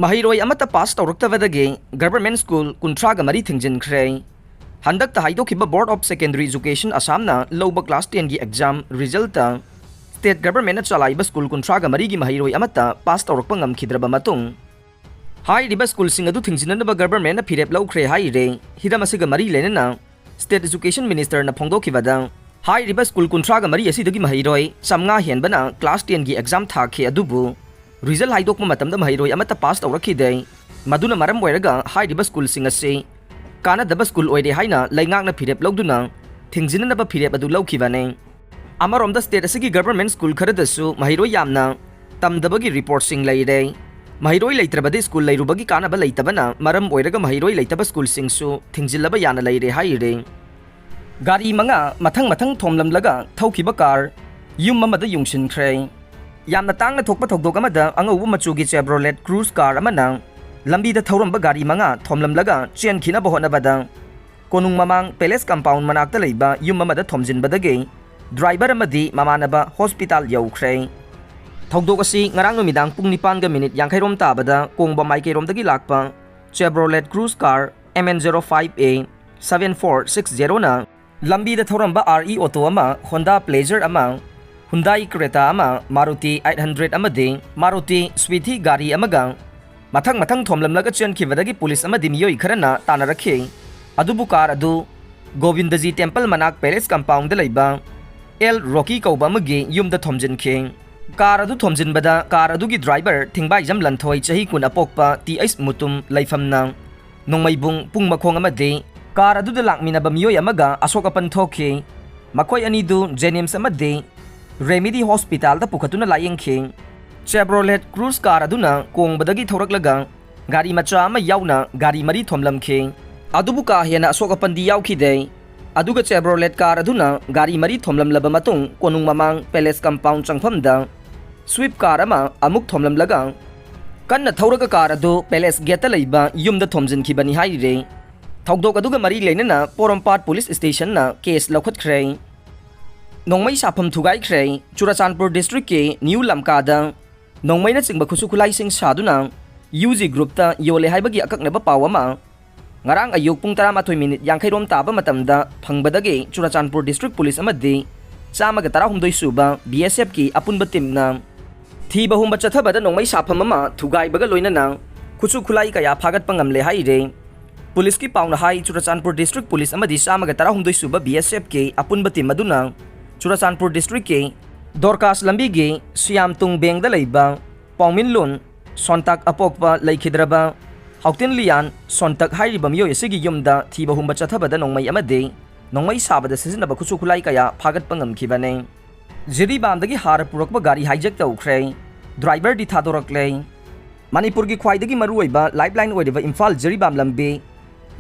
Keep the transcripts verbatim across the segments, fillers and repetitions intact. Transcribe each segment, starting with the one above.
ꯃꯍꯩꯔꯣꯏ ꯑꯃꯠꯇ pass ꯇꯧꯔꯛꯇꯕꯗꯒꯤ government school ꯀꯨꯟꯊ꯭ꯔꯥꯒ ꯃꯔꯤ ꯊꯤꯡꯖꯤꯟꯈ꯭ꯔꯦ꯫ ꯍꯟꯗꯛꯇ ꯍꯥꯏꯗꯣꯛꯈꯤꯕ Board of Secondary Education Assamꯅ ꯂꯧꯕ ꯀ꯭ꯂꯥꯁ ꯇꯦꯟꯒꯤ ꯑꯦꯛꯖꯥꯝ ꯔꯤꯖꯜꯇ ꯁ꯭ꯇꯦꯠ ꯒꯚꯔꯟꯃꯦꯟꯠꯅ ꯆꯂꯥꯏꯕ ꯁ꯭ꯀꯨꯜ ꯀꯨꯟꯊ꯭ꯔꯥꯒ ꯃꯔꯤꯒꯤ ꯃꯍꯩꯔꯣꯏ ꯑꯃꯠꯇ ꯄꯥꯁ ꯇꯧꯔꯛꯄ ꯉꯝꯈꯤꯗ꯭ꯔꯕ ꯃꯇꯨꯡ, ꯍꯥꯏꯔꯤꯕ ꯁ꯭ꯀꯨꯜꯁꯤꯡ ꯑꯗꯨ ꯊꯤꯡꯖꯤꯟꯅꯅꯕ ꯒꯚꯔꯟꯃꯦꯟꯠꯅ ꯐꯤꯔꯦꯞ ꯂꯧꯈ꯭ꯔꯦ ꯍꯥꯏꯔꯦ꯫ ꯍꯤꯔꯝ ꯑꯁꯤꯒ ꯃꯔꯤ ꯂꯩꯅꯅ ꯁ꯭ꯇꯦꯠ ꯑꯦꯖꯨꯀꯦꯁꯟ ꯃꯤꯅꯤꯁꯇꯔꯅ ꯐꯣꯡꯗꯣꯛꯈꯤꯕꯗ, ꯍꯥꯏꯔꯤꯕ ꯁ꯭ꯀꯨꯜ ꯀꯨꯟꯊ꯭ꯔꯥꯒ ꯃꯔꯤ ꯑꯁꯤꯗꯒꯤ ꯃꯍꯩꯔꯣꯏ ꯆꯥꯝꯃꯉꯥ ꯍꯦꯟꯕꯅ ꯀ꯭ꯂꯥꯁ ꯇꯦꯟꯒꯤ ꯑꯦꯛꯖꯥꯝ ꯊꯥꯈꯤ, ꯑꯗꯨꯕꯨ ꯔꯤꯖꯜ ꯍꯥꯏꯗꯣꯛꯄ ꯃꯇꯝꯗ ꯃꯍꯩꯔꯣꯏ ꯑꯃꯠꯇ ꯄꯥꯁ ꯇꯧꯔꯛꯈꯤꯗꯦ꯫ ꯃꯗꯨꯅ ꯃꯔꯝ ꯑꯣꯏꯔꯒ ꯍꯥꯏꯔꯤꯕ ꯁ꯭ꯀꯨꯜꯁꯤꯡ ꯑꯁꯤ ꯀꯥꯟꯅꯗꯕ ꯁ꯭ꯀꯨꯜ ꯑꯣꯏꯔꯦ ꯍꯥꯏꯅ ꯂꯩꯉꯥꯛꯅ ꯐꯤꯔꯦꯞ ꯂꯧꯗꯨꯅ ꯊꯤꯡꯖꯤꯟꯅꯅꯕ ꯐꯤꯔꯦꯞ ꯑꯗꯨ ꯂꯧꯈꯤꯕꯅꯤ꯫ ꯑꯃꯔꯣꯝꯗ ꯁ꯭ꯇꯦꯠ ꯑꯁꯤꯒꯤ ꯒꯚꯔꯟꯃꯦꯟꯠ ꯁ꯭ꯀꯨꯜ ꯈꯔꯗꯁꯨ ꯃꯍꯩꯔꯣꯏ ꯌꯥꯝꯅ ꯇꯝꯗꯕꯒꯤ ꯔꯤꯄꯣꯔꯠꯁꯤꯡ ꯂꯩꯔꯦ꯫ ꯃꯍꯩꯔꯣꯏ ꯂꯩꯇ꯭ꯔꯕꯗꯤ ꯁ꯭ꯀꯨꯜ ꯂꯩꯔꯨꯕꯒꯤ ꯀꯥꯟꯅꯕ ꯂꯩꯇꯕꯅ ꯃꯔꯝ ꯑꯣꯏꯔꯒ ꯃꯍꯩꯔꯣꯏ ꯂꯩꯇꯕ ꯁ꯭ꯀꯨꯜꯁꯤꯡꯁꯨ ꯊꯤꯡꯖꯤꯜꯂꯕ ꯌꯥꯅ ꯂꯩꯔꯦ ꯍꯥꯏꯔꯤ꯫ ꯒꯥꯔꯤ ꯃꯉꯥ ꯃꯊꯪ ꯃꯊꯪ ꯊꯣꯝꯂꯝꯂꯒ ꯊꯧꯈꯤꯕ ꯀꯥꯔ ꯌꯨꯝ ꯑꯃꯗ ꯌꯨꯡꯁꯤꯟꯈ꯭ꯔꯦ꯫ ꯌꯥꯝꯅ ꯇꯥꯡꯅ ꯊꯣꯛꯄ ꯊꯧꯗꯣꯛ ꯑꯃꯗ ꯑꯉꯧꯕ ꯃꯆꯨꯒꯤ Chevrolet Cruze car ꯑꯃꯅ ꯂꯝꯕꯤꯗ ꯊꯧꯔꯝꯕ ꯒꯥꯔꯤ ꯃꯉꯥ ꯊꯣꯝꯂꯝꯂꯒ ꯆꯦꯟꯈꯤꯅꯕ ꯍꯣꯠꯅꯕꯗ ꯀꯣꯅꯨꯡ ꯃꯃꯥꯡ ꯄꯦꯂꯦꯁ ꯀꯝꯄꯥꯎꯟ ꯃꯅꯥꯛꯇ ꯂꯩꯕ ꯌꯨꯝ ꯑꯃꯗ ꯊꯣꯝꯖꯤꯟꯕꯗꯒꯤ ꯗ꯭ꯔꯥꯏꯚꯔ ꯑꯃꯗꯤ ꯃꯃꯥꯟꯅꯕ ꯍꯣꯁꯄꯤꯇꯥꯜ ꯌꯧꯈ꯭ꯔꯦ꯫ ꯊꯧꯗꯣꯛ ꯑꯁꯤ ꯉꯔꯥꯡ ꯅꯨꯃꯤꯗꯥꯡ ꯄꯨꯡ ꯅꯤꯄꯥꯟꯒ ꯃꯤꯅꯤꯠ ꯌꯥꯡꯈꯩꯔꯣꯝ ꯇꯥꯕꯗ ꯀꯣꯡꯕ ꯃꯥꯏꯀꯩꯔꯣꯝꯗꯒꯤ ꯂꯥꯛꯄ Chevrolet Cruze car M N zero five A seven four six zeroꯅ ꯂꯝꯕꯤꯗ ꯊꯧꯔꯝꯕ R E auto ꯑꯃ, Honda Pleasure ꯑꯃ, Hyundai Creta ꯑꯃ, Maruti eight hundred ꯑꯃꯗꯤ Maruti Swift ꯒꯥꯔꯤ ꯑꯃꯒ ꯃꯊꯪ ꯃꯊꯪ ꯊꯣꯝꯂꯝꯂꯒ ꯆꯦꯟꯈꯤꯕꯗꯒꯤ ꯄꯨꯂꯤꯁ ꯑꯃꯗꯤ ꯃꯤꯑꯣꯏ ꯈꯔꯅ ꯇꯥꯟꯅꯔꯛꯈꯤ꯫ ꯑꯗꯨꯕꯨ ꯀꯥꯔ ꯑꯗꯨ ꯒꯣꯕꯤꯟꯗꯖꯤ ꯇꯦꯝꯄꯜ ꯃꯅꯥꯛ ꯄꯦꯂꯦꯁ ꯀꯝꯄꯥꯎꯟꯗ ꯂꯩꯕ ꯑꯦꯜ ꯔꯣꯀꯤ ꯀꯧꯕ ꯑꯃꯒꯤ ꯌꯨꯝꯗ ꯊꯣꯝꯖꯤꯟꯈꯤ꯫ ꯀꯥꯔ ꯑꯗꯨ ꯊꯣꯝꯖꯤꯟꯕꯗ ꯀꯥꯔ ꯑꯗꯨꯒꯤ ꯗ꯭ꯔꯥꯏꯚꯔ ꯊꯤꯡꯕꯥꯏꯖꯝ ꯂꯟꯊꯣꯏ, ꯆꯍꯤ ꯀꯨꯟ ꯑꯄꯣꯛꯄ, ꯇꯤ ꯑꯩꯆ ꯃꯨꯇꯨꯝ, ꯂꯩꯐꯝꯅ ꯅꯣꯡꯃꯩꯕꯨꯡ ꯄꯨꯡ ꯃꯈꯣꯡ ꯑꯃꯗꯤ ꯀꯥꯔ ꯑꯗꯨꯗ ꯂꯥꯛꯃꯤꯟꯅꯕ ꯃꯤꯑꯣꯏ ꯑꯃꯒ ꯑꯁꯣꯛ ꯑꯄꯟ ꯊꯣꯛꯈꯤ꯫ ꯃꯈꯣꯏ ꯑꯅꯤꯗꯨ ꯖꯦꯅꯤꯝꯁ ꯑꯃꯗꯤ ꯔꯦꯃꯤꯗꯤ ꯍꯣꯁꯄꯤꯇꯥꯜꯗ ꯄꯨꯈꯠꯇꯨꯅ ꯂꯥꯌꯦꯡꯈꯤ꯫ Chevrolet Cruze car ꯑꯗꯨꯅ ꯀꯣꯡꯕꯗꯒꯤ ꯊꯧꯔꯛꯂꯒ ꯒꯥꯔꯤ ꯃꯆꯥ ꯑꯃ ꯌꯥꯎꯅ ꯒꯥꯔꯤ ꯃꯔꯤ ꯊꯣꯝꯂꯝꯈꯤ꯫ ꯑꯗꯨꯕꯨ ꯀꯥ ꯍꯦꯟꯅ ꯑꯁꯣꯛ ꯑꯄꯟꯗꯤ ꯌꯥꯎꯈꯤꯗꯦ꯫ ꯑꯗꯨꯒ Chevrolet car ꯑꯗꯨꯅ ꯒꯥꯔꯤ ꯃꯔꯤ ꯊꯣꯝꯂꯝꯂꯕ ꯃꯇꯨꯡ ꯀꯣꯅꯨꯡ ꯃꯃꯥꯡ ꯄꯦꯂꯦꯁ ꯀꯝꯄꯥꯎꯟ ꯆꯪꯐꯝꯗ Swift car ꯑꯃ ꯑꯃꯨꯛ ꯊꯣꯝꯂꯝꯂꯒ ꯀꯟꯅ ꯊꯧꯔꯒ ꯀꯥꯔ ꯑꯗꯨ ꯄꯦꯂꯦꯁ ꯒꯦꯠꯇ ꯂꯩꯕ ꯌꯨꯝꯗ ꯊꯣꯝꯖꯤꯟꯈꯤꯕꯅꯤ ꯍꯥꯏꯔꯤ꯫ ꯊꯧꯗꯣꯛ ꯑꯗꯨꯒ ꯃꯔꯤ ꯂꯩꯅꯅ ꯄꯣꯔꯣꯝꯄꯥꯠ ꯄꯨꯂꯤꯁ ꯁ꯭ꯇꯦꯁꯟꯅ ꯀꯦꯁ ꯂꯧꯈꯠꯈ꯭ꯔꯦ꯫ ꯅꯣꯡꯃꯩ ꯁꯥꯐꯝ ꯊꯨꯒꯥꯏꯈ꯭ꯔꯦ꯫ ꯆꯨꯔꯥꯆꯥꯟꯄꯨꯔ ꯗꯤꯁꯇ꯭ꯔꯤꯛꯀꯤ ꯅ꯭ꯌꯨ ꯂꯝꯀꯥꯗ ꯅꯣꯡꯃꯩꯅꯆꯤꯡꯕ ꯈꯨꯠꯁꯨ ꯈꯨꯠꯂꯥꯏꯁꯤꯡ ꯁꯥꯗꯨꯅ ꯌꯨ ꯖꯤ ꯒ꯭ꯔꯨꯞꯇ ꯌꯣꯜꯂꯦ ꯍꯥꯏꯕꯒꯤ ꯑꯀꯛꯅꯕ ꯄꯥꯎ ꯑꯃ ꯉꯔꯥꯡ ꯑꯌꯨꯛ ꯄꯨꯡ ꯇꯔꯥꯃꯥꯊꯣꯏ ꯃꯤꯅꯤꯠ ꯌꯥꯡꯈꯩ ꯔꯣꯝ ꯇꯥꯕ ꯃꯇꯝꯗ ꯐꯪꯕꯗꯒꯤ ꯆꯨꯔꯆꯥꯟꯄꯨꯔ ꯗꯤꯁꯇ꯭ꯔꯤꯛ ꯄꯨꯂꯤꯁ ꯑꯃꯗꯤ ꯆꯥꯝꯃꯒ ꯇꯔꯥꯍꯨꯝꯗꯣꯏ ꯁꯨꯕ ꯕꯤ ꯑꯦꯁ ꯑꯦꯐꯀꯤ ꯑꯄꯨꯟꯕ ꯇꯤꯝꯅ ꯊꯤꯕ ꯍꯨꯝꯕ ꯆꯠꯊꯕꯗ ꯅꯣꯡꯃꯩ ꯁꯥꯐꯝ ꯑꯃ ꯊꯨꯒꯥꯏꯕꯒ ꯂꯣꯏꯅꯅ ꯈꯨꯠꯁꯨ ꯈꯨꯠꯂꯥꯏ ꯀꯌꯥ ꯐꯥꯒꯠꯄ ꯉꯝꯂꯦ ꯍꯥꯏꯔꯦ꯫ ꯄꯨꯂꯤꯁꯀꯤ ꯄꯥꯎꯅ ꯍꯥꯏ, ꯆꯨꯔꯆꯥꯟꯄꯨꯔ ꯗꯤꯁꯇ꯭ꯔꯤꯛ ꯄꯨꯂꯤꯁ ꯑꯃꯗꯤ ꯆꯥꯝꯃꯒ ꯇꯔꯥꯍꯨꯝꯗꯣꯏ ꯁꯨꯕ ꯕꯤ ꯑꯦꯁ ꯑꯦꯐꯀꯤ ꯑꯄꯨꯟꯕ ꯇꯤꯝ ꯑꯗꯨꯅ ꯆꯨꯔꯆꯥꯟꯄꯨꯔ ꯗꯤꯁꯇ꯭ꯔꯤꯛꯀꯤ ꯗꯣꯔꯀꯥꯁ ꯂꯝꯕꯤꯒꯤ ꯁꯤꯌꯥꯝꯇꯨꯡ ꯕꯦꯡꯗ ꯂꯩꯕ ꯄꯥꯎꯃꯤꯟꯂꯨꯟ ꯁꯣꯟꯇꯥꯛ ꯑꯄꯣꯛꯄ ꯂꯩꯈꯤꯗ꯭ꯔꯕ ꯍꯥꯎꯇꯤꯟ ꯂꯤꯌꯥꯟ ꯁꯣꯟꯇꯛ ꯍꯥꯏꯔꯤꯕ ꯃꯤꯑꯣꯏ ꯑꯁꯤꯒꯤ ꯌꯨꯝꯗ ꯊꯤꯕ ꯍꯨꯝꯕ ꯆꯠꯊꯕꯗ ꯅꯣꯡꯃꯩ ꯑꯃꯗꯤ ꯅꯣꯡꯃꯩ ꯁꯥꯕꯗ ꯁꯤꯖꯤꯟꯅꯕ ꯈꯨꯠꯁꯨ ꯈꯨꯠꯂꯥꯏ ꯀꯌꯥ ꯐꯥꯒꯠꯄ ꯉꯝꯈꯤꯕꯅꯤ꯫ ꯖꯤꯔꯤꯕꯥꯝꯗꯒꯤ ꯍꯥꯔ ꯄꯨꯔꯛꯄ ꯒꯥꯔꯤ ꯍꯥꯏꯖꯦꯛ ꯇꯧꯈ꯭ꯔꯦ꯫ ꯗ꯭ꯔꯥꯏꯚꯔꯗꯤ ꯊꯥꯗꯣꯔꯛꯂꯦ꯫ ꯃꯅꯤꯄꯨꯔꯒꯤ ꯈ꯭ꯋꯥꯏꯗꯒꯤ ꯃꯔꯨꯑꯣꯏꯕ ꯂꯥꯏꯐꯂꯥꯏꯟ ꯑꯣꯏꯔꯤꯕ ꯏꯝꯐꯥꯜ ꯖꯤꯔꯤꯕꯥꯝ ꯂꯝꯕꯤ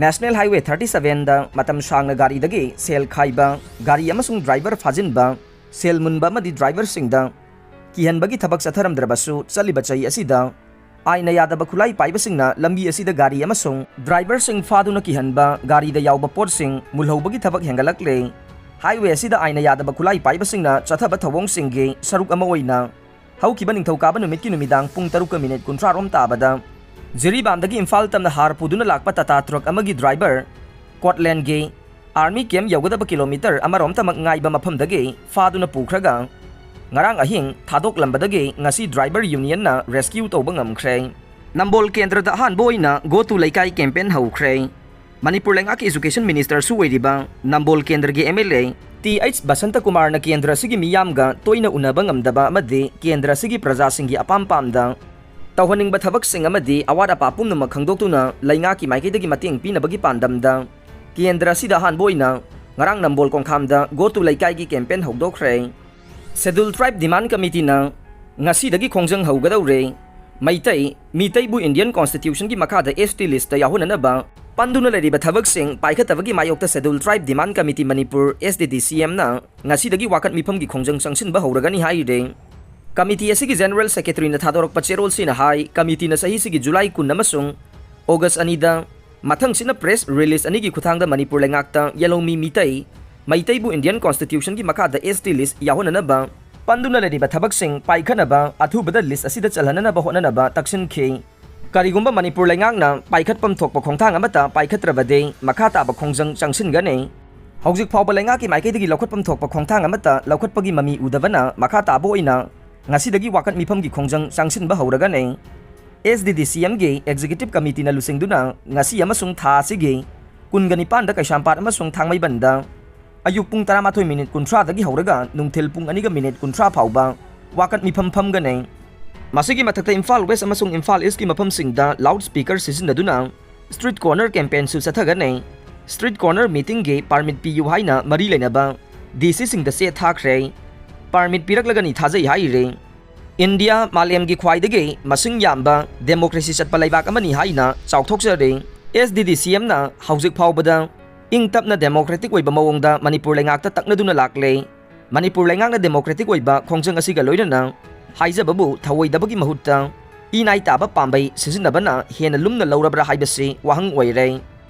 ꯅꯦꯁꯅꯦꯜ ꯍꯥꯏꯋꯦ ꯊꯥꯔꯇꯤ ꯁꯚꯦꯟꯗ ꯃꯇꯝ ꯁꯥꯡꯅ ꯒꯥꯔꯤꯗꯒꯤ ꯁꯦꯜ ꯈꯥꯏꯕ, ꯒꯥꯔꯤ ꯑꯃꯁꯨꯡ ꯗ꯭ꯔꯥꯏꯚꯔ ꯐꯥꯖꯤꯟꯕ, ꯁꯦꯜ ꯃꯨꯟꯕ ꯑꯃꯗꯤ ꯗ꯭ꯔꯥꯏꯚꯔꯁꯤꯡꯗ ꯀꯤꯍꯟꯕꯒꯤ ꯊꯕꯛ ꯆꯠꯊꯔꯝꯗ꯭ꯔꯕꯁꯨ, ꯆꯠꯂꯤꯕ ꯆꯍꯤ ꯑꯁꯤꯗ ꯑꯥꯏꯟꯅ ꯌꯥꯗꯕ ꯈꯨꯠꯂꯥꯏ ꯄꯥꯏꯕꯁꯤꯡꯅ ꯂꯝꯕꯤ ꯑꯁꯤꯗ ꯒꯥꯔꯤ ꯑꯃꯁꯨꯡ ꯗ꯭ꯔꯥꯏꯚꯔꯁꯤꯡ ꯐꯥꯗꯨꯅ ꯀꯤꯍꯟꯕ, ꯒꯥꯔꯤꯗ ꯌꯥꯎꯕ ꯄꯣꯠꯁꯤꯡ ꯃꯨꯜꯍꯧꯕꯒꯤ ꯊꯕꯛ ꯍꯦꯟꯒꯠꯂꯛꯂꯦ꯫ ꯍꯥꯏꯋꯦ ꯑꯁꯤꯗ ꯑꯥꯏꯟꯅ ꯌꯥꯗꯕ ꯈꯨꯠꯂꯥꯏ ꯄꯥꯏꯕꯁꯤꯡꯅ ꯆꯠꯊꯕ ꯊꯧꯑꯣꯡꯁꯤꯡꯒꯤ ꯁꯔꯨꯛ ꯑꯃ ꯑꯣꯏꯅ ꯍꯧꯈꯤꯕ ꯅꯤꯡꯊꯧꯀꯥꯕ ꯅꯨꯃꯤꯠꯀꯤ ꯅꯨꯃꯤꯗꯥꯡ ꯄꯨꯡ ꯇꯔꯨꯛꯀ ꯃꯤꯅꯤꯠ ꯀꯨꯟꯊ꯭ꯔꯥ ꯔꯣꯝ ꯇꯥꯕꯗ ꯖꯤꯔꯤꯕꯥꯝꯗꯒꯤ ꯏꯝꯐꯥꯜ ꯇꯝꯅ ꯍꯥꯔ ꯄꯨꯗꯨꯅ ꯂꯥꯛꯄ ꯇꯥꯇꯥ ꯇ꯭ꯔꯛ ꯑꯃꯒꯤ ꯗ꯭ꯔꯥꯏꯚꯔ ꯀꯣꯠꯂꯦꯟꯒꯤ ꯑꯥꯔꯃꯤ ꯀꯦꯝ ꯌꯧꯒꯗꯕ ꯀꯤꯂꯣꯃꯤꯇꯔ ꯑꯃꯔꯣꯝꯇꯃꯛ ꯉꯥꯏꯕ ꯃꯐꯝꯗꯒꯤ ꯐꯥꯗꯨꯅ ꯄꯨꯈ꯭ꯔꯒ ꯉꯔꯥꯡ ꯑꯍꯤꯡ ꯊꯥꯗꯣꯛꯂꯝꯕꯗꯒꯤ ꯉꯁꯤ ꯗ꯭ꯔꯥꯏꯚꯔ ꯌꯨꯅꯤꯌꯟꯅ ꯔꯦꯁꯀ꯭ꯌꯨ ꯇꯧꯕ ꯉꯝꯈ꯭ꯔꯦ꯫ ꯅꯝꯕꯣꯜ ꯀꯦꯟꯗ꯭ꯔꯗ ꯑꯍꯥꯟꯕ ꯑꯣꯏꯅ ꯒꯣ ꯇꯨ ꯂꯩꯀꯥꯏ ꯀꯦꯝꯄꯦꯟ ꯍꯧꯈ꯭ꯔꯦ꯫ ꯃꯅꯤꯄꯨꯔ ꯂꯩꯉꯥꯛꯀꯤ ꯏꯖꯨꯀꯦꯁꯟ ꯃꯤꯅꯤꯁꯇꯔꯁꯨ ꯑꯣꯏꯔꯤꯕ ꯅꯝꯕꯣꯜ ꯀꯦꯟꯗ꯭ꯔꯒꯤ M L A T H Basanta ꯀꯨꯃꯥꯔꯅ ꯀꯦꯟꯗ꯭ꯔ ꯑꯁꯤꯒꯤ ꯃꯤꯌꯥꯝꯒ ꯇꯣꯏꯅ ꯎꯅꯕ ꯉꯝꯗꯕ ꯑꯃꯗꯤ ꯀꯦꯟꯗ꯭ꯔ ꯑꯁꯤꯒꯤ ꯄ꯭ꯔꯖꯥꯁꯤꯡꯒꯤ ꯑꯄꯥꯝ ꯄꯥꯝꯗ ꯇꯧꯍꯟꯅꯤꯡꯕ ꯊꯕꯛꯁꯤꯡ ꯑꯃꯗꯤ ꯑꯋꯥꯠ ꯑꯄꯥ ꯄꯨꯝꯅꯃꯛ ꯈꯪꯗꯣꯛꯇꯨꯅ ꯂꯩꯉꯥꯛꯀꯤ ꯃꯥꯏꯀꯩꯗꯒꯤ ꯃꯇꯦꯡ ꯄꯤꯅꯕꯒꯤ ꯄꯥꯟꯗꯝꯗ ꯀꯦꯟꯗ꯭ꯔ ꯑꯁꯤꯗ ꯑꯍꯥꯟꯕ ꯑꯣꯏꯅ ꯉꯔꯥꯡ ꯅꯝꯕꯣꯜ ꯀꯣꯡꯈꯥꯝꯗ ꯒꯣ ꯇꯨ ꯂꯩꯀꯥꯏꯒꯤ ꯀꯦꯝꯄꯦꯟ ꯍꯧꯗꯣꯛꯈ꯭ꯔꯦ꯫ ꯁꯦꯗꯨꯜ ꯇ꯭ꯔꯥꯏꯕ ꯗꯤꯃꯥꯟ ꯀꯃꯤꯇꯤꯅ ꯉꯁꯤꯗꯒꯤ ꯈꯣꯡꯖꯪ ꯍꯧꯒꯗꯧꯔꯦ꯫ ꯃꯩꯇꯩ, ꯃꯤꯇꯩꯕꯨ ꯏꯟꯗꯤꯌꯟ ꯀꯣꯟꯁꯇꯤꯇ꯭ꯌꯨꯁꯟꯒꯤ ꯃꯈꯥꯗ ꯑꯦꯁ ꯇꯤ ꯂꯤꯁꯇ ꯌꯥꯎꯍꯟꯅꯅꯕ ꯄꯟꯗꯨꯅ ꯂꯩꯔꯤꯕ ꯊꯕꯛꯁꯤꯡ ꯄꯥꯏꯈꯠꯇꯕꯒꯤ ꯃꯥꯌꯣꯛꯇ ꯁꯦꯗꯨꯜ ꯇ꯭ꯔꯥꯏꯕ ꯗꯤꯃꯥꯟ ꯀꯃꯤꯇꯤ ꯃꯅꯤꯄꯨꯔ, ꯑꯦꯁ ꯗꯤ ꯗꯤ ꯁꯤ ꯑꯦꯝꯅ ꯉꯁꯤꯗꯒꯤ ꯋꯥꯀꯠ ꯃꯤꯐꯝꯒꯤ ꯈꯣꯡꯖꯪ ꯆꯪꯁꯤꯟꯕ ꯍꯧꯔꯒꯅꯤ ꯍꯥꯏꯔꯦ꯫ ꯀꯃꯤꯇꯤ ꯑꯁꯤꯒꯤ ꯖꯦꯅꯔꯦꯜ ꯁꯦꯀ꯭ꯔꯦꯇꯔꯤꯅ ꯊꯥꯗꯣꯔꯛꯄ ꯆꯦꯔꯣꯜꯁꯤꯅ ꯍꯥꯏ, ꯀꯃꯤꯇꯤꯅ ꯆꯍꯤꯁꯤꯒꯤ ꯖꯨꯂꯥꯏ ꯀꯨꯟ ꯑꯃꯁꯨꯡ ꯑꯣꯒꯁ ꯑꯅꯤꯗ ꯃꯊꯪꯁꯤꯠꯅ ꯄ꯭ꯔꯦꯁ ꯔꯤꯂꯤꯖ ꯑꯅꯤꯒꯤ ꯈꯨꯠꯊꯥꯡꯗ ꯃꯅꯤꯄꯨꯔ ꯂꯩꯉꯥꯛꯇ ꯌꯦꯜꯍꯧꯃꯤ ꯃꯤꯇꯩ, ꯃꯩꯇꯩꯕꯨ ꯏꯟꯗꯤꯌꯟ ꯀꯣꯟꯁꯇꯤꯇ꯭ꯌꯨꯁꯟꯒꯤ ꯃꯈꯥꯗ ꯑꯦꯁ ꯇꯤ ꯂꯤꯁ ꯌꯥꯎꯍꯟꯅꯅꯕ ꯄꯟꯗꯨꯅ ꯂꯩꯔꯤꯕ ꯊꯕꯛꯁꯤꯡ ꯄꯥꯏꯈꯠꯅꯕ ꯑꯊꯨꯕꯗ ꯂꯤꯁ ꯑꯁꯤꯗ ꯆꯜꯍꯟꯅꯅꯕ ꯍꯣꯠꯅꯅꯕ ꯇꯛꯁꯤꯟꯈꯤ꯫ ꯀꯔꯤꯒꯨꯝꯕ ꯃꯅꯤꯄꯨꯔ ꯂꯩꯉꯥꯛꯅ ꯄꯥꯏꯈꯠꯐꯝ ꯊꯣꯛꯄ ꯈꯣꯡꯊꯥꯡ ꯑꯃꯠꯇ ꯄꯥꯏꯈꯠꯇ꯭ꯔꯕꯗꯤ ꯃꯈꯥ ꯇꯥꯕ ꯈꯣꯡꯖꯪ ꯆꯪꯁꯤꯟꯒꯅꯤ꯫ ꯍꯧꯖꯤꯛ ꯐꯥꯎꯕ ꯂꯩꯉꯥꯛꯀꯤ ꯃꯥꯏꯀꯩꯗꯒꯤ ꯂꯧꯈꯠꯐꯝ ꯊꯣꯛꯄ ꯈꯣꯡꯊꯥꯡ ꯑꯃꯠꯇ ꯂꯧꯈꯠꯄꯒꯤ ꯃꯃꯤ ꯎꯗꯕꯅ ꯃꯈꯥ ꯇꯥꯕ ꯑꯣꯏꯅ ꯉꯁꯤꯗꯒꯤ ꯋꯥꯀꯠ ꯃꯤꯐꯝꯒꯤ ꯈꯣꯡꯖꯪ ꯆꯪꯁꯤꯟꯕ ꯍꯧꯔꯒꯅꯤ꯫ ꯑꯦꯁ ꯗꯤ ꯗꯤ ꯁꯤ ꯑꯦꯝꯒꯤ ꯑꯦꯛꯖꯤꯀ꯭ꯌꯨꯇꯤꯚ ꯀꯃꯤꯇꯤꯅ ꯂꯨꯆꯤꯡꯗꯨꯅ ꯉꯁꯤ ꯑꯃꯁꯨꯡ ꯊꯥ ꯑꯁꯤꯒꯤ ꯀꯨꯟꯒ ꯅꯤꯄꯥꯟꯗ ꯀꯩꯁꯥꯝꯄꯥꯠ ꯑꯃꯁꯨꯡ ꯊꯥꯡꯃꯩꯕꯟꯗ ꯑꯌꯨꯛ ꯄꯨꯡ ꯇꯔꯥꯃꯥꯊꯣꯏ ꯃꯤꯅꯤꯠ ꯀꯨꯟꯊ꯭ꯔꯥꯗꯒꯤ ꯍꯧꯔꯒ ꯅꯨꯡꯊꯤꯜ ꯄꯨꯡ ꯑꯅꯤꯒ ꯃꯤꯅꯤꯠ ꯀꯨꯟꯊ꯭ꯔꯥ ꯐꯥꯎꯕ ꯋꯥꯀꯠ ꯃꯤꯐꯝ ꯐꯝꯒꯅꯤ꯫ ꯃꯁꯤꯒꯤ ꯃꯊꯛꯇ ꯏꯝꯐꯥꯜ ꯋꯦꯁ ꯑꯃꯁꯨꯡ ꯏꯝꯐꯥꯜ ꯏꯁꯀꯤ ꯃꯐꯝꯁꯤꯡꯗ ꯂꯥꯎꯗ ꯁ꯭ꯄꯤꯀꯔ ꯁꯤꯖꯤꯟꯅꯗꯨꯅ ꯁ꯭ꯇ꯭ꯔꯤꯠ ꯀꯣꯔꯅꯔ ꯀꯦꯝꯄꯦꯟꯁꯨ ꯆꯠꯊꯒꯅꯤ꯫ ꯁ꯭ꯇ꯭ꯔꯤꯠ ꯀꯣꯔꯅꯔ ꯃꯤꯇꯤꯡꯒꯤ ꯄꯥꯔꯃꯤꯠ ꯄꯤꯌꯨ ꯍꯥꯏꯅ ꯃꯔꯤ ꯂꯩꯅꯕ ꯗꯤ ꯁꯤꯁꯤꯡꯗ ꯆꯦ ꯊꯥꯈ꯭ꯔꯦ꯫ ꯄꯥꯔꯃꯤꯠ ꯄꯤꯔꯛꯂꯒꯅꯤ ꯊꯥꯖꯩ ꯍꯥꯏꯔꯤ꯫ ꯏꯟꯗꯤꯌꯥ ꯃꯥꯂꯦꯝꯒꯤ ꯈ꯭ꯋꯥꯏꯗꯒꯤ ꯃꯁꯤꯡ ꯌꯥꯝꯕ ꯗꯦꯃꯣꯀ꯭ꯔꯦꯁꯤ ꯆꯠꯄ ꯂꯩꯕꯥꯛ ꯑꯃꯅꯤ ꯍꯥꯏꯅ ꯆꯥꯎꯊꯣꯛꯆꯔꯤ꯫ ꯑꯦꯁ ꯗꯤ ꯗꯤ ꯁꯤ ꯑꯦꯝꯅ ꯍꯧꯖꯤꯛ ꯐꯥꯎꯕꯗ ꯏꯪ ꯇꯞꯅ ꯗꯦꯃꯣꯀ꯭ꯔꯦꯇꯤꯛ ꯑꯣꯏꯕ ꯃꯑꯣꯡꯗ ꯃꯅꯤꯄꯨꯔ ꯂꯩꯉꯥꯛꯇ ꯇꯛꯅꯗꯨꯅ ꯂꯥꯛꯂꯦ꯫ ꯃꯅꯤꯄꯨꯔ ꯂꯩꯉꯥꯛꯅ ꯗꯦꯃꯣꯀ꯭ꯔꯦꯇꯤꯛ ꯑꯣꯏꯕ ꯈꯣꯡꯖꯪ ꯑꯁꯤꯒ ꯂꯣꯏꯅꯅ ꯍꯥꯏꯖꯕꯕꯨ ꯊꯧꯑꯣꯏꯗꯕꯒꯤ ꯃꯍꯨꯠꯇ ꯏꯅꯥꯏ ꯇꯥꯕ ꯄꯥꯝꯕꯩ ꯁꯤꯖꯤꯟꯅꯕꯅ ꯍꯦꯟꯅ ꯂꯨꯝꯅ ꯂꯧꯔꯕ꯭ꯔꯥ ꯍꯥꯏꯕꯁꯤ ꯋꯥꯍꯪ ꯑꯣꯏꯔꯦ꯫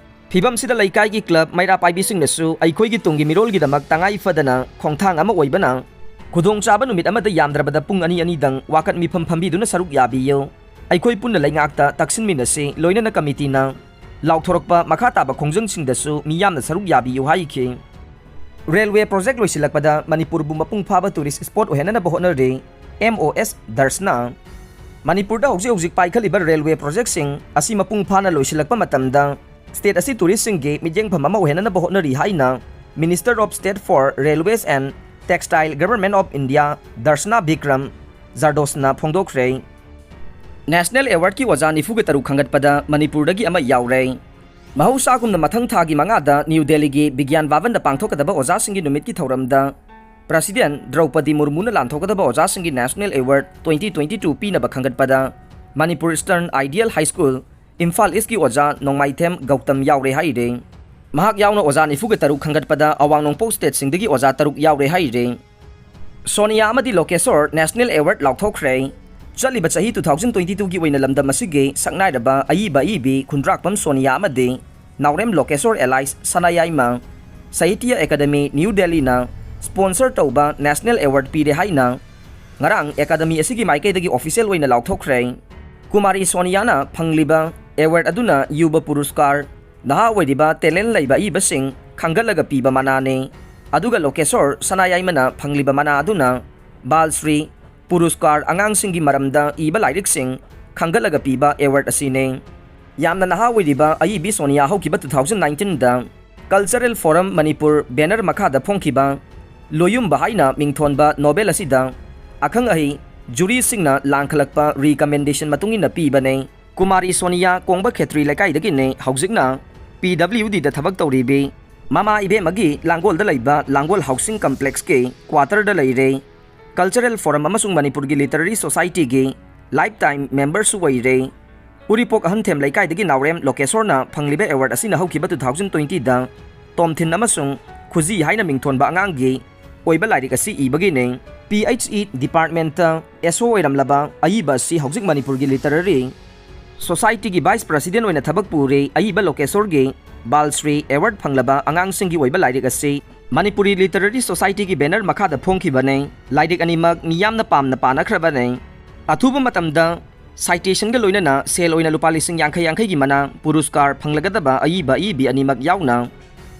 ꯐꯤꯕꯝꯁꯤꯗ ꯂꯩꯀꯥꯏꯒꯤ ꯀ꯭ꯂꯕ ꯃꯩꯔꯥ ꯄꯥꯏꯕꯤꯁꯤꯡꯅꯁꯨ ꯑꯩꯈꯣꯏꯒꯤ ꯇꯨꯡꯒꯤ ꯃꯤꯔꯣꯜꯒꯤꯗꯃꯛ ꯇꯉꯥꯏ ꯐꯗꯅ ꯈꯣꯡꯊꯥꯡ ꯑꯃ ꯑꯣꯏꯕꯅ ꯈꯨꯗꯣꯡꯆꯥꯕ ꯅꯨꯃꯤꯠ ꯑꯃꯗ ꯌꯥꯝꯗ꯭ꯔꯕꯗ ꯄꯨꯡ ꯑꯅꯤ ꯑꯅꯤꯗꯪ ꯋꯥꯀꯠ ꯃꯤꯐꯝ ꯐꯝꯕꯤꯗꯨꯅ ꯁꯔꯨꯛ ꯌꯥꯕꯤꯌꯨ꯫ ꯑꯩꯈꯣꯏ ꯄꯨꯟꯅ ꯂꯩꯉꯥꯛꯇ ꯇꯛꯁꯤꯟꯃꯤꯟꯅꯁꯤ, ꯂꯣꯏꯅꯅ ꯀꯃꯤꯇꯤꯅ ꯂꯥꯎꯊꯣꯔꯛꯄ ꯃꯈꯥ ꯇꯥꯕ ꯈꯣꯡꯖꯪꯁꯤꯡꯗꯁꯨ ꯃꯤꯌꯥꯝꯅ ꯁꯔꯨꯛ ꯌꯥꯕꯤꯌꯨ ꯍꯥꯏꯈꯤ꯫ ꯔꯦꯜꯋꯦ ꯄ꯭ꯔꯣꯖꯦꯛ ꯂꯣꯏꯁꯤꯜꯂꯛꯄꯗ ꯃꯅꯤꯄꯨꯔꯕꯨ ꯃꯄꯨꯡ ꯐꯥꯕ ꯇꯨꯔꯤꯁ ꯁ꯭ꯄꯣꯠ ꯑꯣꯏꯍꯟꯅꯅꯕ ꯍꯣꯠꯅꯔꯤ, ꯑꯦꯝ ꯑꯣ ꯑꯦꯁ ꯗꯔꯁꯅꯥ꯫ ꯃꯅꯤꯄꯨꯔꯗ ꯍꯧꯖꯤꯛ ꯍꯧꯖꯤꯛ ꯄꯥꯏꯈꯠꯂꯤꯕ ꯔꯦꯜꯋꯦ ꯄ꯭ꯔꯣꯖꯦꯛꯁꯤꯡ ꯑꯁꯤ ꯃꯄꯨꯡ ꯐꯥꯅ ꯂꯣꯏꯁꯤꯜꯂꯛꯄ ꯃꯇꯝꯗ ꯁ꯭ꯇꯦꯠ ꯑꯁꯤ ꯇꯨꯔꯤꯁꯁꯤꯡꯒꯤ ꯃꯤꯠꯌꯦꯡꯐꯝ ꯑꯃ ꯑꯣꯏꯍꯟꯅꯕ ꯍꯣꯠꯅꯔꯤ ꯍꯥꯏꯅ Minister of State for Railways and Textile, Government of India, Darshana Bikram ꯖꯥꯔꯗꯣꯁꯅ ꯐꯣꯡꯗꯣꯛꯈ꯭ꯔꯦ꯫ ꯅꯦꯁꯅꯦꯜ ꯑꯦꯋꯥꯔꯗꯀꯤ ꯑꯣꯖꯥ ꯅꯤꯐꯨꯒ ꯇꯔꯨꯛ ꯈꯟꯒꯠꯄꯗ ꯃꯅꯤꯄꯨꯔꯗꯒꯤ ꯑꯃ ꯌꯥꯎꯔꯦ꯫ ꯃꯍꯧꯁꯥꯒꯨꯝꯅ ꯃꯊꯪ ꯊꯥꯒꯤ ꯃꯉꯥꯗ ꯅ꯭ꯌꯨ ꯗꯦꯜꯂꯤꯒꯤ ꯕꯤꯒ꯭ꯌꯥꯟ ꯚꯥꯕꯟꯗ ꯄꯥꯡꯊꯣꯛꯀꯗꯕ ꯑꯣꯖꯥꯁꯤꯡꯒꯤ ꯅꯨꯃꯤꯠꯀꯤ ꯊꯧꯔꯝꯗ President ꯗ꯭ꯔꯧꯄꯗꯤ ꯃꯨꯔꯃꯨꯅ ꯂꯥꯟꯊꯣꯛꯀꯗꯕ ꯑꯣꯖꯥꯁꯤꯡꯒꯤ National Award twenty twenty-two ꯄꯤꯅꯕ ꯈꯟꯒꯠꯄꯗ Manipur Eastern Ideal High School, Imphal ꯏꯁꯀꯤ ꯑꯣꯖꯥ ꯅꯣꯡꯃꯥꯏꯊꯦꯝ ꯒꯧꯇꯝ ꯌꯥꯎꯔꯦ ꯍꯥꯏꯔꯦ꯫ ꯃꯍꯥꯛ ꯌꯥꯎꯅ ꯑꯣꯖꯥ ꯅꯤꯐꯨꯒ ꯇꯔꯨꯛ ꯈꯟꯒꯠꯄꯗ ꯑꯋꯥꯡ ꯅꯣꯡꯄꯣꯛ ꯁ꯭ꯇꯦꯠꯁꯤꯡꯗꯒꯤ ꯑꯣꯖꯥ ꯇꯔꯨꯛ ꯌꯥꯎꯔꯦ ꯍꯥꯏꯔꯦ꯫ ꯁꯣꯅꯤꯌꯥ ꯑꯃꯗꯤ ꯂꯣꯀꯦꯁꯣꯔ National Award ꯂꯥꯎꯊꯣꯛꯈ꯭ꯔꯦ꯫ ꯆꯠꯂꯤꯕ ꯆꯍꯤ two thousand twenty-twoꯒꯤ ꯑꯣꯏꯅ ꯂꯝꯗꯝ ꯑꯁꯤꯒꯤ ꯁꯛꯅꯥꯏꯔꯕ ꯑꯏꯕ ꯑꯏꯕꯤ ꯈꯨꯟꯗ꯭ꯔꯥꯛꯄꯝ ꯁꯣꯅꯤꯌꯥ ꯑꯃꯗꯤ ꯅꯥꯎꯔꯦꯝ ꯂꯣꯀꯦꯁꯣꯔ alias ꯁꯅꯥꯌꯥꯏꯃ ꯁꯥꯍꯤꯇ꯭ꯌ ꯑꯦꯀꯥꯗꯃꯤ ꯅ꯭ꯌꯨ ꯗꯦꯜꯂꯤꯅ sponsor ꯇꯧꯕ National Award ꯄꯤꯔꯦ ꯍꯥꯏꯅ ꯉꯔꯥꯡ ꯑꯦꯀꯥꯗꯃꯤ ꯑꯁꯤꯒꯤ ꯃꯥꯏꯀꯩꯗꯒꯤ official ꯑꯣꯏꯅ ꯂꯥꯎꯊꯣꯛꯈ꯭ꯔꯦ꯫ ꯀꯨꯃꯥꯔꯤ ꯁꯣꯅꯤꯌꯥꯅ ꯐꯪꯂꯤꯕ ꯑꯦꯋꯥꯔꯗ ꯑꯗꯨꯅ ꯌꯨꯕ ꯄꯨꯔꯁꯀꯥꯔ, ꯅꯍꯥ ꯑꯣꯏꯔꯤꯕ ꯇꯦꯂꯦꯟ ꯂꯩꯕ ꯑꯏꯕꯁꯤꯡ ꯈꯪꯒꯠꯂꯒ ꯄꯤꯕ ꯃꯅꯥꯅꯤ꯫ ꯑꯗꯨꯒ ꯂꯣꯀꯦꯁꯣꯔ ꯁꯅꯥꯌꯥꯏꯃꯅ ꯐꯪꯂꯤꯕ ꯃꯅꯥ ꯑꯗꯨꯅ ꯕꯥꯜ ꯁ꯭ꯔꯤ ꯄꯨꯔꯁꯀꯥꯔ, ꯑꯉꯥꯡꯁꯤꯡꯒꯤ ꯃꯔꯝꯗ ꯏꯕ ꯂꯥꯏꯔꯤꯛꯁꯤꯡ ꯈꯪꯒꯠꯂꯒ ꯄꯤꯕ ꯑꯦꯋꯥꯔꯗ ꯑꯁꯤꯅꯤ꯫ ꯌꯥꯝꯅ ꯅꯍꯥ ꯑꯣꯏꯔꯤꯕ ꯑꯏꯕꯤ ꯁꯣꯅꯤꯌꯥ ꯍꯧꯈꯤꯕ two thousand nineteenꯗ Cultural Forum Manipur banner ꯃꯈꯥꯗ ꯐꯣꯡꯈꯤꯕ ꯂꯣꯌꯨꯝꯕ ꯍꯥꯏꯅ ꯃꯤꯡꯊꯣꯟꯕ ꯅꯣꯕꯦꯜ ꯑꯁꯤꯗ ꯑꯈꯪ ꯑꯍꯩ ꯖꯨꯔꯤꯁꯤꯡꯅ ꯂꯥꯡꯈꯠꯂꯛꯄ ꯔꯤꯀꯃꯦꯟꯗꯦꯁꯟ ꯃꯇꯨꯡ ꯏꯟꯅ ꯄꯤꯕꯅꯤ꯫ ꯀꯨꯃꯥꯔꯤ ꯁꯣꯅꯤꯌꯥ ꯀꯣꯡꯕ ꯈꯦꯇ꯭ꯔꯤ ꯂꯩꯀꯥꯏꯗꯒꯤꯅꯤ꯫ ꯍꯧꯖꯤꯛꯅ P W Dꯗ ꯊꯕꯛ ꯇꯧꯔꯤꯕꯤ꯫ ꯃꯃꯥ ꯏꯕꯦꯝꯃꯒꯤ ꯂꯥꯡꯒꯣꯜꯗ ꯂꯩꯕ ꯂꯥꯡꯒꯣꯜ ꯍꯥꯎꯁꯤꯡ ꯀꯝꯄ꯭ꯂꯦꯛꯁꯀꯤ ꯀ꯭ꯋꯥꯇꯔꯗ ꯂꯩꯔꯦ꯫ Cultural Forum ꯑꯃꯁꯨꯡ ꯃꯅꯤꯄꯨꯔꯒꯤ ꯂꯤꯇꯔꯦꯔꯤ ꯁꯣꯁꯥꯏꯇꯤꯒꯤ ꯂꯥꯏꯐ ꯇꯥꯏꯝ ꯃꯦꯝꯕꯔꯁꯨ ꯑꯣꯏꯔꯦ꯫ ꯎꯔꯤꯄꯣꯛ ꯑꯍꯟꯊꯦꯝ ꯂꯩꯀꯥꯏꯗꯒꯤ ꯅꯥꯎꯔꯦꯝ ꯂꯣꯀꯦꯁꯣꯔꯅ ꯐꯪꯂꯤꯕ ꯑꯦꯋꯥꯔꯗ ꯑꯁꯤꯅ ꯍꯧꯈꯤꯕ two thousand twentyꯗ ꯇꯣꯝꯊꯤꯟ ꯑꯃꯁꯨꯡ ꯈꯨꯖꯤ ꯍꯥꯏꯅ ꯃꯤꯡꯊꯣꯟꯕ ꯑꯉꯥꯡꯒꯤ ꯑꯣꯏꯕ ꯂꯥꯏꯔꯤꯛ ꯑꯁꯤ ꯏꯕꯒꯤꯅꯤ꯫ P H E departmentꯇ S O ꯑꯣꯏꯔꯝꯂꯕ ꯑꯏꯕ ꯑꯁꯤ ꯍꯧꯖꯤꯛ ꯃꯅꯤꯄꯨꯔꯒꯤ ꯂꯤꯇꯔꯦꯔꯤ ꯁꯣꯁꯥꯏꯇꯤꯒꯤ ꯚꯥꯏꯁ ꯄ꯭ꯔꯁꯤꯗꯦꯟ ꯑꯣꯏꯅ ꯊꯕꯛ ꯄꯨꯔꯤ꯫ ꯑꯏꯕ ꯂꯣꯀꯦꯁꯣꯔꯒꯤ ꯕꯥꯜ ꯁ꯭ꯔꯤ ꯑꯦꯋꯥꯔꯗ ꯐꯪꯂꯕ ꯑꯉꯥꯡꯁꯤꯡꯒꯤ ꯑꯣꯏꯕ ꯂꯥꯏꯔꯤꯛ ꯑꯁꯤ ꯃꯅꯤꯄꯨꯔꯤ ꯂꯤꯇꯔꯦꯔꯤ ꯁꯣꯁꯥꯏꯇꯤꯒꯤ ꯕꯦꯅꯔ ꯃꯈꯥꯗ ꯐꯣꯡꯈꯤꯕꯅꯤ꯫ ꯂꯥꯏꯔꯤꯛ ꯑꯅꯤꯃꯛ ꯃꯤꯌꯥꯝꯅ ꯄꯥꯝꯅ ꯄꯥꯅꯈ꯭ꯔꯕꯅꯤ꯫ ꯑꯊꯨꯕ ꯃꯇꯝꯗ ꯁꯥꯏꯇꯦꯁꯟꯒ ꯂꯣꯏꯅꯅ ꯁꯦꯜ ꯑꯣꯏꯅ ꯂꯨꯄꯥ ꯂꯤꯁꯤꯡ ꯌꯥꯡꯈꯩ ꯌꯥꯡꯈꯩꯒꯤ ꯃꯅꯥ ꯄꯨꯔꯁꯀꯥꯔ ꯐꯪꯂꯒꯗꯕ ꯑꯏꯕ ꯑꯏꯕꯤ ꯑꯅꯤꯃꯛ ꯌꯥꯎꯅ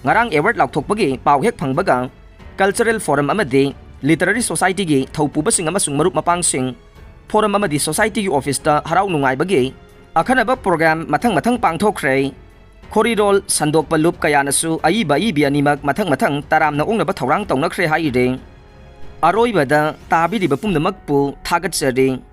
ꯉꯔꯥꯡ ꯑꯦꯋꯥꯔꯗ ꯂꯥꯎꯊꯣꯛꯄꯒꯤ ꯄꯥꯎ ꯍꯦꯛ ꯐꯪꯕꯒ Cultural Forum ꯑꯃꯗꯤ ꯂꯤꯇꯔꯦꯔꯤ ꯁꯣꯁꯥꯏꯇꯤꯒꯤ ꯊꯧꯄꯨꯕꯁꯤꯡ ꯑꯃꯁꯨꯡ ꯃꯔꯨꯞ ꯃꯄꯥꯡꯁꯤꯡ ꯐꯣꯔꯝ ꯑꯃꯗꯤ ꯁꯣꯁꯥꯏꯇꯤꯒꯤ ꯑꯣꯐꯤꯁꯇ ꯍꯔꯥꯎ ꯅꯨꯡꯉꯥꯏꯕꯒꯤ ꯑꯈꯟꯅꯕ ꯄ꯭ꯔꯣꯒ꯭ꯔꯥꯝ ꯃꯊꯪ ꯃꯊꯪ ꯄꯥꯡꯊꯣꯛꯈ꯭ꯔꯦ꯫ ꯈꯣꯔꯤꯔꯣꯜ ꯁꯟꯗꯣꯛꯄ ꯂꯨꯞ ꯀꯌꯥꯅꯁꯨ ꯑꯏꯕ ꯑꯏꯕꯤ ꯑꯅꯤꯃꯛ ꯃꯊꯪ ꯃꯊꯪ ꯇꯔꯥꯝꯅ ꯑꯣꯛꯅꯕ ꯊꯧꯔꯥꯡ ꯇꯧꯅꯈ꯭ꯔꯦ ꯍꯥꯏꯔꯤ꯫ ꯑꯔꯣꯏꯕꯗ ꯇꯥꯕꯤꯔꯤꯕ ꯄꯨꯝꯅꯃꯛꯄꯨ ꯊꯥꯒꯠꯆꯔꯤ꯫